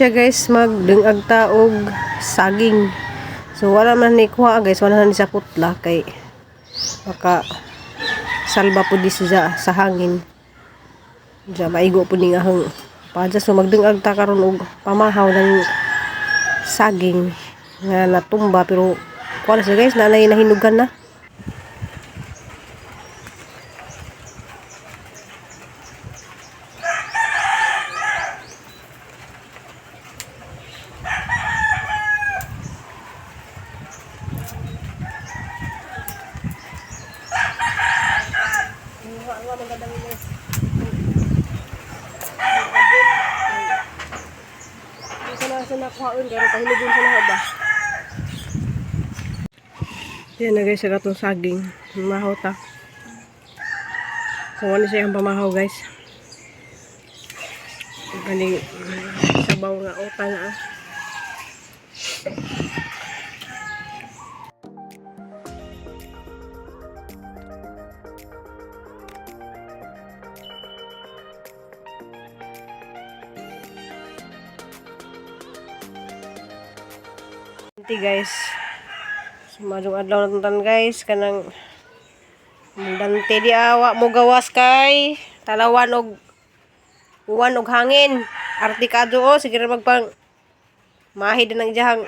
Siya guys, magdengag ta og saging. So wala man ni kuha guys, wala na ni sa putla kay maka salba po di siya sa hangin. Diya maigo po ni nga hang pa. So magdengag ta karon og pamahaw ng saging nga natumba, pero kuha na siya guys, nanay nahinugan na. Sa na sa nakuhaon pero pahinugon sa na ba. Yan na guys, sa katong saging. Mahaw ta. So ano siya ang pamahaw guys. Galing sabaw nga uta na ah. Auntie, guys. So, madung adlaw na tuntan guys kanang dante di awa mo gawas kay talawan og uwan og hangin. Artikado o sige ra magpang mahid na ng iyahang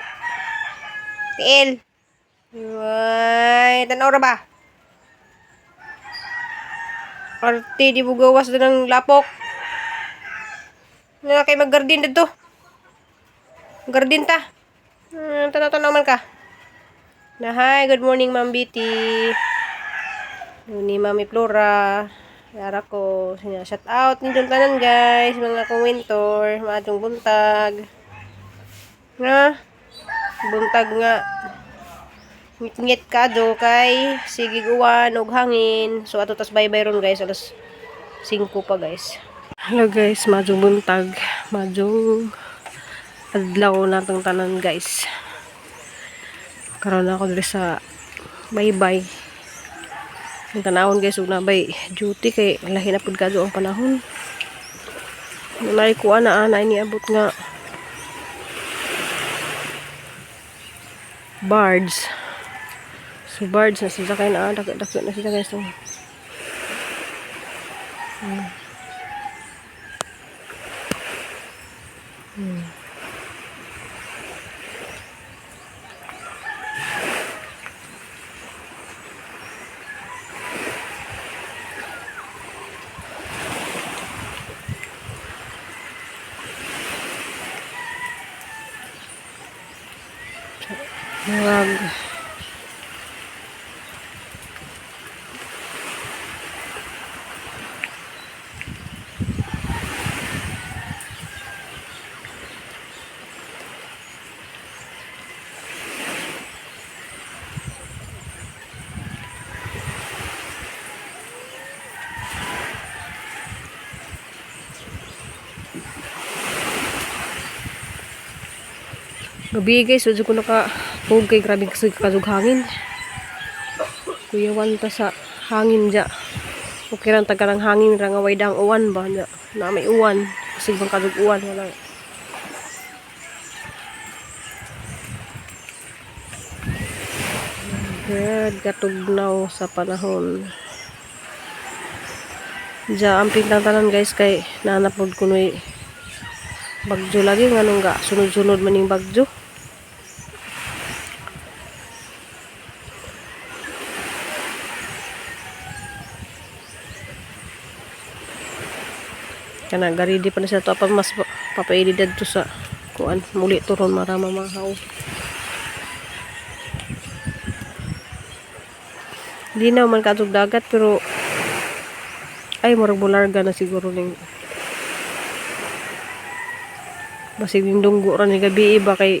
tiil. Ay, tanaw ra ba? Arte di mo gawas na ng lapok. Na kay maggardin dito. Gardin ta. Tanaw-tanaw man ka. Na hi, good morning, Ma'am Betty. Ni Mami Flora. Yara ko. Shout out ninyong tanan guys, mga komentor, maadtong buntag. Nga buntag nga ngit ka do kay sige uwan og hangin. So ato tas bye-bye ron guys, alas 5 pa guys. Hello guys, maadtong buntag, maadtong adlaw natong tanan guys. Karon ako diri sa bye-bye. Ang tanawon guys ug nabay duty kay lahi na pud kadto ang panahon. Nay kuha na ana niabot nga birds. So birds na sila kay na dako dako na sila guys. So, Murag gabi guys, so ko naka tug kay grabe kasi kadug hangin. Kuyawan ta sa hangin dya. Okay lang taga ng hangin ra nga way dang uwan ba na, na may uwan. Kasi bang kadug uwan wala. God, katugnaw sa panahon. Diya, ang tanan guys kay nanapod ko noy bagyo lagi nganong ga sunod-sunod maning bagyo. Kana garidi pa na siya to pa mas papaili dadto sa kuan muli turon marama mahaw. Di na man kadtog dagat pero ay murag bularga na siguro ning basig ning dunggo ra ni gabi ba kay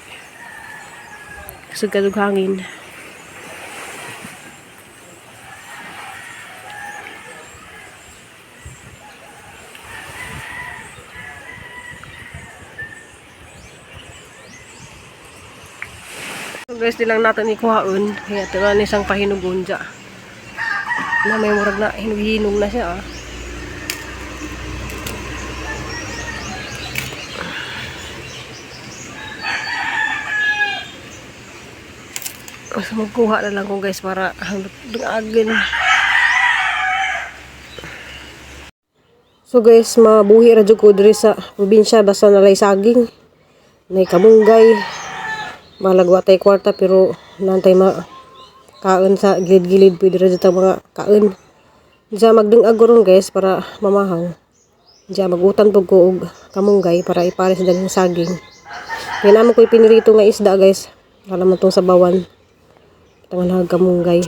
kasig kadtog hangin. So guys, di lang natin ikuhaon. Kaya ito na isang pahinugon dya. Na may murag na hinug-hinog na siya ah. So, magkuha na lang ko, guys, para agin. So guys, mabuhi ra jud ko diri sa probinsya basta nalay saging. Nay kamunggay. Malagwa tay kwarta pero nantay ma kaon sa gilid-gilid, pwede ra jud ta mga kaon. Diya magdungag ko ron, guys, para mamahaw. Diya magutan pud ko og kamunggay para ipares sa daghang saging. Kaya namo ko ipinirito nga isda, guys. Para man tong sabawan. Tangan kamunggay.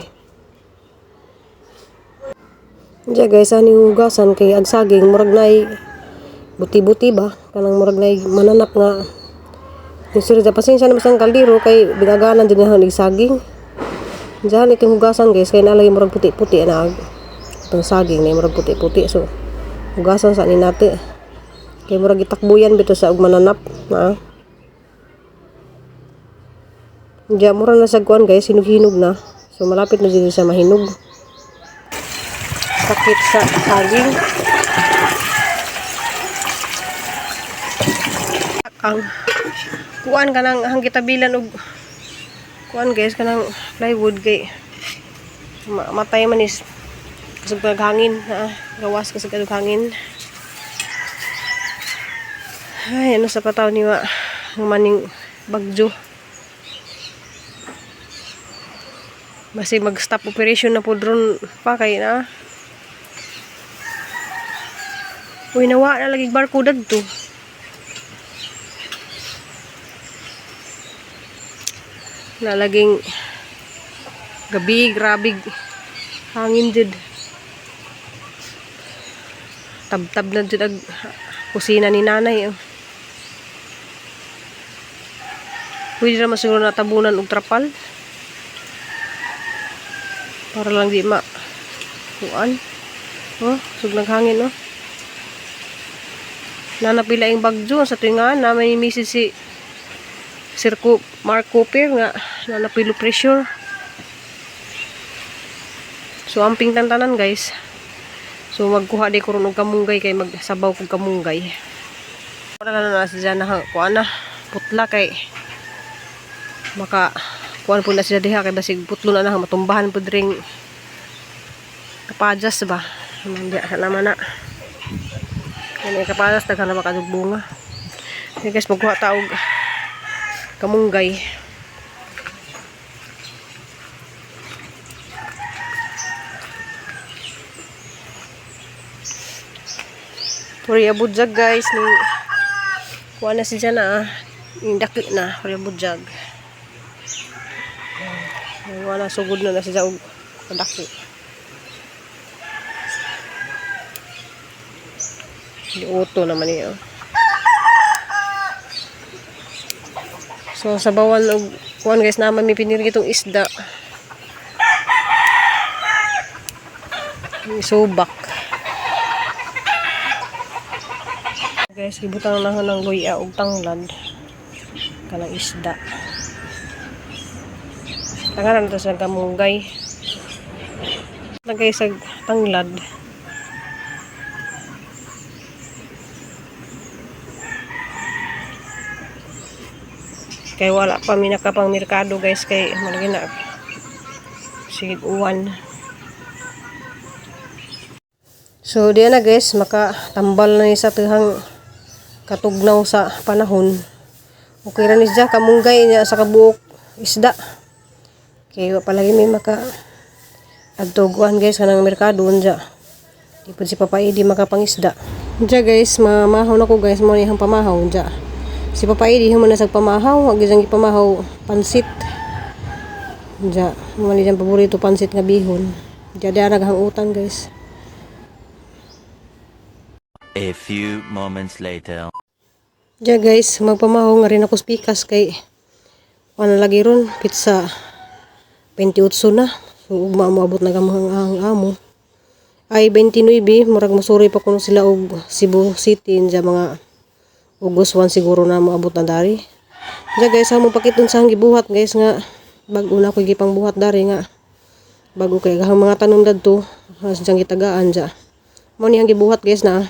Diya guys, ani hugasan kay ag saging murag nay buti-buti ba, kanang murag nay mananap nga yung sir, pasensya na ang kaldero kay binaganan din niya og saging. Diyan itong hugasan, guys, kay nalagay murag puti-puti na itong saging na murag puti-puti, so hugasan sa ni nate kay murag itakbuyan bito sa og mananap na. Diya mura na sa kuan, guys, hinog-hinog na, so malapit na din siya mahinog. Sakit sa saging. Ang kuan kanang hanggitabilan og kuan, guys, kanang plywood kay matay man is kasug hangin ha, gawas kasug hangin. Ay, ano sa pataw ni wa maning bagyo. Basi mag-stop operation na po drone pa kay na. Uy, nawa na lagi barko dadto. Nalaging gabi, grabe hangin jud. Tab-tab na jud ag kusina ni nanay. Oh. Pwede naman siguro natabunan og trapal. Para lang di ma kuan. Oh, sug naghangin, oh. Nanapila yung bagyo sa tuwingan na may message si Sir Mark Cooper nga nanapilo pressure. So amping tantanan, guys. So magkuha di ko ron og kamunggay kay magsabaw kog kamunggay. Wala na na siya na kuan na putla kay maka kuan po na sila diha kay basig putlo na na matumbahan po dring kapajas ba. Nandiya naman na. Kani kapajas daghan na makadug bunga. Okay guys, magkuha ta og kamunggay. Puri budyag, guys, ni kuha na siya na ah. Yung daki na puri budyag. Wala sugod na na siya og kadaki. Liuto naman niya. So sa bawan og kuan, guys, naman may pinirgitong isda. Yung subak. Guys, gibutang na ng luya og tanglad. Kanang isda. Tangaran to sa kamunggay. Lagay sa tanglad. Kay wala pa mi nakapang merkado, guys, kay malagi na sige uwan. So diyan na, guys, makatambal na ni sa tuhang katugnaw sa panahon. Okay ra ni siya kamunggay niya sa kabuok isda. Kay wa palagi may maka adto guys kanang merkado unja. Di pud si Papa Edi makapangisda. Unja guys, mamahaw na ko, guys, mo ni pamahaw unja. Si Papa Edi human na sa pamahaw, ag isang pamahaw pansit. Unja, mo ni siyang paborito pansit nga bihon. Unja diha naghang utang, guys. A few moments later. Diya guys, magpamahaw nga rin ako sa pikas kay ano lagi ron, pizza 28 na. So ugma moabot na gamang ang amo. Ay 29, murag masuroy pa kuno sila og Cebu City diya, mga August 1 siguro na moabot na dari. Diya guys, amo pakiton sa gibuhat, guys, nga bag-o na ko gipang buhat dari nga bago kay gahang mga tanom dadto has diyang gitagaan diya. Mo ni ang gibuhat, guys, na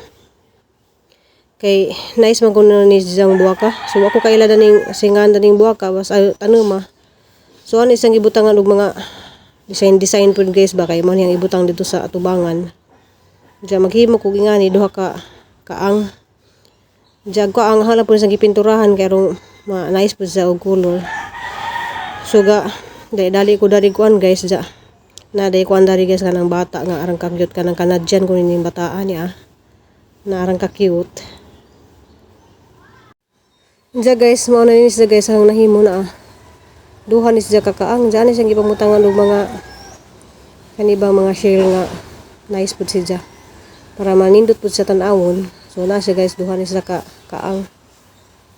kay nice man kuno ni siyang buwaka. So ako kaila daning singan daning buwaka bas ay tanuma. So ano isang gibutangan og mga design design pud guys ba, kay mo niyang ibutang dito sa atubangan. Diya maghimo kog ingani duha ka kaang. Diya ko ang hala po sa gipinturahan kay aron ma nice pud sa og color. So ga dai dali ko dari kuan guys, ja. Na dai kuan dari guys, kanang bata nga arang ka cute, kanang Canadian ko ning bataan niya. Na arang ka cute. Diya guys, mao na ni siya guys ang nahimo na ah. Duha ni siya kakaang. Diyan ni siyang gipamutangan og mga kanibang mga shell nga nice pud siya. Para manindot pud siya tan-awon. So na siya guys, duha ni siya ka kaang.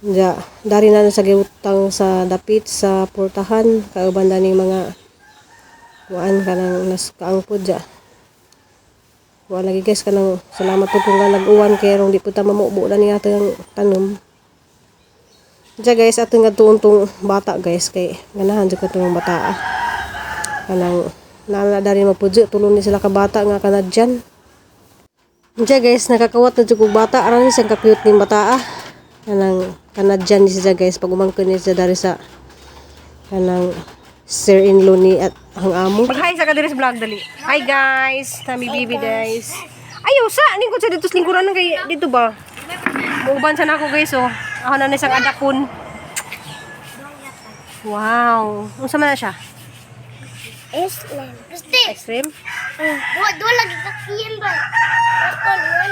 Diya, dari na na sa giutang sa dapit sa portahan kauban ning mga kuan kanang nas kaang pud diya. Wala lagi guys, kanang salamat pud kung nga nag-uwan kay rong di pud ta mamubo na ni atong tanom. Diya guys, atong nga tong bata guys, kay ganahan jud ko tong bata ah. Kanang nana dari mapudyo, tulong ni sila ka bata nga Canadian. Diya guys, nakakawat na jud kog bata, aran ni siyang ka-cute ning bata ah. Kanang Canadian ni siya guys, pag umangkon ni siya dari sa kanang sir-in-law ni at ang amo. Mag-hi sa ka diri sa vlog dali. Hi guys, Tami Bibi guys. Ayaw sa lingkod sa dito sa lingkuran kay dito ba? Muuban sa nako guys oh. Ako na ni isang adapon. Wow. Unsa man na siya? Islam. Gusti. Ice cream? Dua dua lagi kakiyan ba? Ako ni.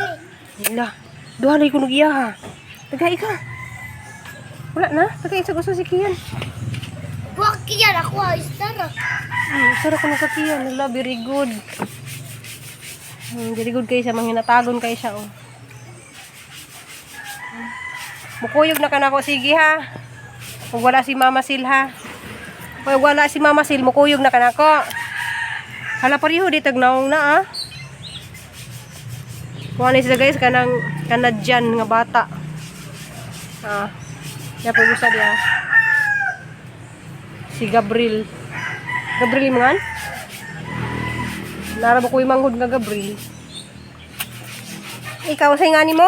Wala. Duha lagi kunog iya ha. Tagay ka. Wala na. Tagay sa gusto si Kian. Dua kiyan ako ay istara. Sarap kunog ka Kian. Wala, very good. Very good kayo siya. Manghinatagon kayo siya oh. Mukuyog na ka na ako. Sige ha. Kung wala si Mama Sil ha. Kung wala si Mama Sil, mukuyog na ka na ako. Hala pareho di tagnaong na ah. Kuha ni sila guys kanang Canadian nga bata. Ah. Ya po gusto diya. Si Gabriel. Gabriel mo ngan? Nara ba ko yung manghod nga Gabriel? Ikaw sa ngani mo?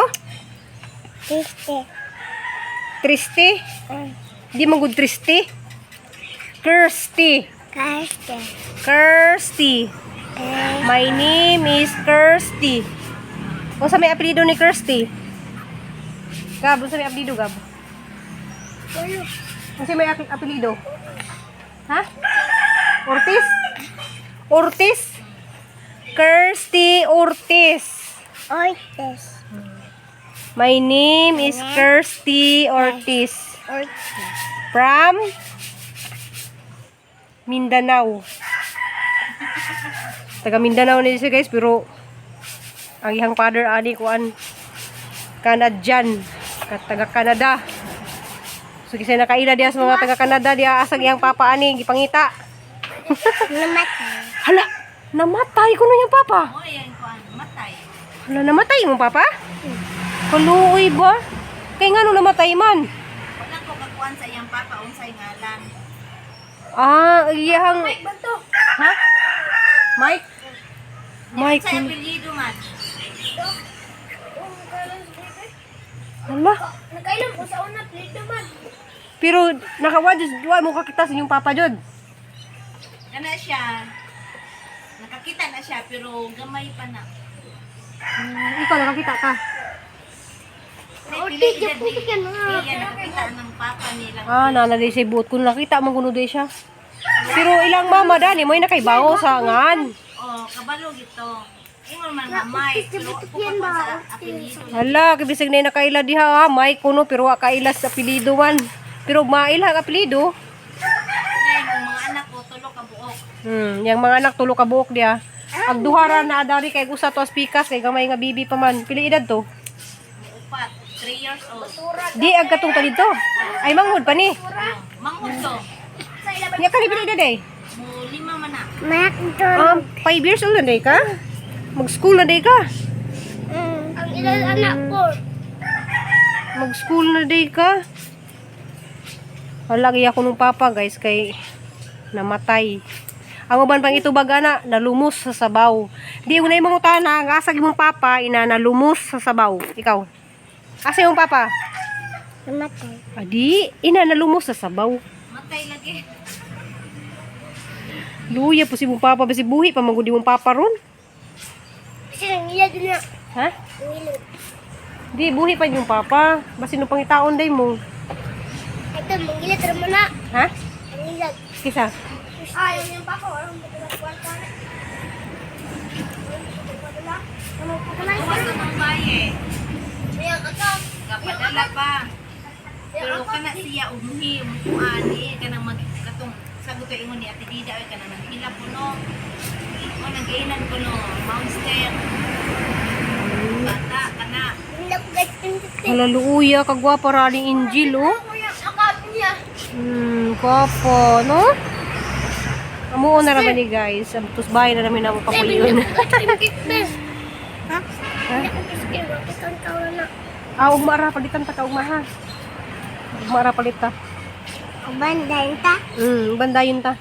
Gusti. Triste? Di man good triste? Kirsty. Gusti. Kirsty. My name is Kirsty. Unsa may apelyido ni Kirsty? Gab, unsa may apelyido, Gab? Unsa may apelyido? Ha? Ortiz? Ortiz? Kirsty Ortiz. Ortiz. My name is Kirsty Ortiz. Ortiz. From Mindanao. Taga Mindanao ni siya guys, pero ang iyang father ani kuan Canadian, taga Canada. So kasi nakaila diya sa mga taga Canada diya asang iyang papa ani gipangita. Namatay. Hala, namatay kuno niyang papa. Hala, namatay imong papa? Kaluoy ba? Kay ngano namatay man? Wala ko kakuan sa iyang papa unsay ngalan. Ah, iyang Mike ba to? Ha? Mike? Mike. Unsay apelyido man? Hala. Nakailan ko sa una plate man. Pero nakawa jud wa mo kakita sa inyong papa jud. Kana siya. Nakakita na siya pero gamay pa na. Ikaw nakakita ka. Ortiz jud po Iya nakakita ng papa nila. Ah, nana di siya buot kun nakita mo kuno di siya. Pero ilang mama dani mo nakaibawo sa ngan. Oh, kabalo gito. Ingon man nga Mike pero ako kakuan sa apelyido. Hala, kibisag na nakaila diha ha, Mike kuno pero wa kaila sa apelyido man. Pero maila ang apelyido. Nay, ang mga anak ko tulo ka buok. Yang mga anak tulo ka buok diha. Ang duha ra na adari kay usa to as pikas kay gamay nga bibi pa man. Pili edad to? Upat, 3 years old. Di ang katong ta dito. Ay manghod pa ni. Oh, manghod to. Nya kani pili edad eh. Mo lima man na. 5 years old na day ka? Mag-school na day ka? Ang ilan anak ko. Mag-school na day ka? Wala ako nung papa guys kay namatay. Ang uban pang itubag ana nalumos sa sabaw. Di mo na imong utana ang asag imong papa ina nalumos sa sabaw. Ikaw. Asa imong papa? Namatay. Adi, ina nalumos sa sabaw. Matay lagi. Luya po si mong papa ba si buhi pa magudi mong papa ron. Kasi nangilad na. Ha? Nangilad. Di buhi pa yung papa. Basin nung pangitaon day mo. Ito, mangilad ra na. Ha? Mangilad. Kisa. Ay, yung papa, walang kwarta na. Bukas na ng baye. Kapadala pa. Pero kana siya umuhi, umukuan, eh, kanang mag, katong, sagot ko ingon ni Ate Dida, oy, kanang naghila ko no. O, nagainan ko no, monster. Bata, kana. Hala luya kagwapa ra aling Angel oh. Gwapo, no? Amuo na raman ni guys. Tapos bahay na namin ako papulion. Ha? Ha? Ah, ugma ra palitan ta ka ugma ha. Ugma ra palit ta. Uban ta. Bandayon ta.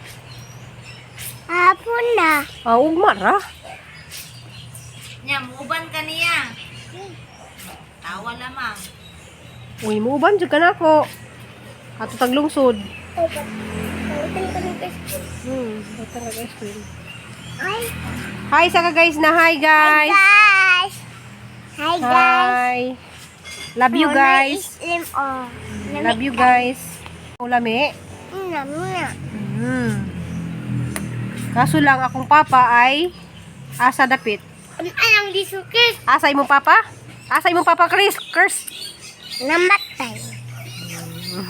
Hapon na. Ah, ugma ra. Nya, muuban ka niya. Tawa lamang. Uy, muuban jud ka na ako. Ato taglungsod. Palitan ka ice cream. Ay, Hi sa ka guys na hi guys. guys. Hi guys. Hi. Love you guys. Slim oh. Love you guys. Ulami. Lami. Kaso lang akong papa ay asa dapit. Anong disukis? Asa imong papa? Asa imong papa Chris? Curse. Namatay.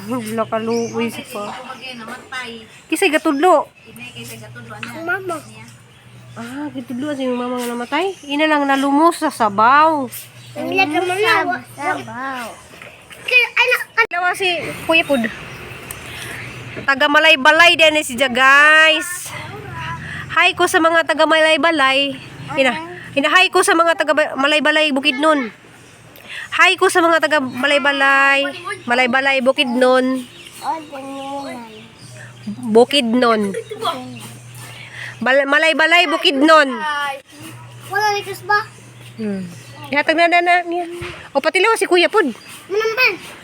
Wala ka luoy sa pa. Kumbaga, namatay. Kisay gatudlo. Inay kay sa gatudlo na. Ang mama. Niya. Ah, gatudlo sa imong mama nga namatay. Ina lang nalumos sa sabaw. Nangilad naman na. Sabaw. Kaya anak Dalawa si Kuya Pud. Taga Malaybalay din ni si Ja, guys. Hi ko sa mga taga Malaybalay. Ina, ina hi ko sa mga taga Malaybalay Bukidnon. Hi ko sa mga taga Malaybalay, Malaybalay Bukidnon, Oh, ganyan. Bukidnon. Malaybalay Bukidnon. Wala likas ba? Ihatag na na na niya. O patilaw si Kuya Pud. Manamban.